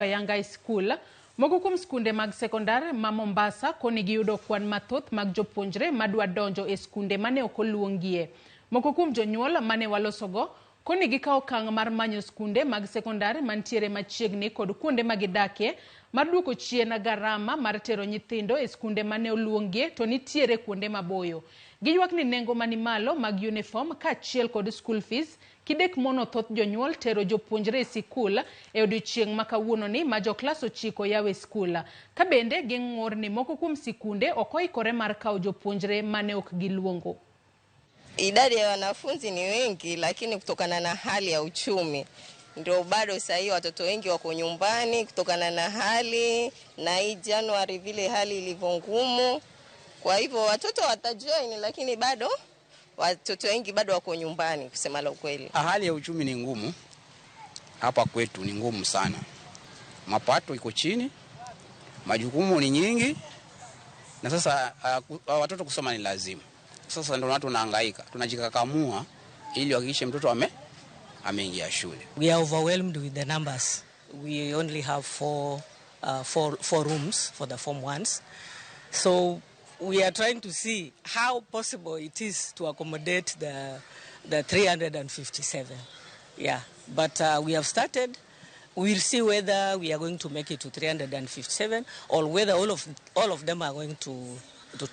Ayanga High School. Moko kuom skunde mag sekondar ma Mombasa koni giyudo kwan mathoth mag jopuonjre madwa donjo e skunde mane ok oluongie. Moko kuom jonyuol mane walosogo koni gikawo okang' mar manyo skunde mag sekondar mantiere machiegni kod kuonde ma gidakie mar duoko chien garama mar tero nyithindo e skunde mane oluongie to nitiere kuonde maboyo. Giywak ni nengo mani malo mag uniform kaachiel kod school fees Kidek mono thoth jonyuol tero jopuonjre e sikul e odiochieng' ma kawuononi ma joklas 9 yaw e skul. Ka bende ging'ur ni moko kuom sikunde ok oikore mar kawo jopuonjre mane ok giluongo. Idadi ya wanafunzi ni wengi, lakini kutokana na hali ya uchumi ndio bado saa hii watoto wengi wako nyumbani kutokana na hali na hii Januari vile hali ilivyo ngumu. Kwa hivyo watoto watajoin, lakini bado watoto wengi bado wako nyumbani kusema la ukweli. Hali ya uchumi ni ngumu hapa kwetu, ni ngumu sana. Mapato iko chini, majukumu ni nyingi, na sasa watoto kusoma ni lazima. Sasa ndio watu tunahangaika, tunajikakamua ili hakikishe mtoto ameingia shule. We are overwhelmed with the numbers. We only have four rooms for the form ones. So we are trying to see how possible it is to accommodate the 357. Yeah, but we have started. We'll see whether we are going to make it to 357 or whether all of them are going to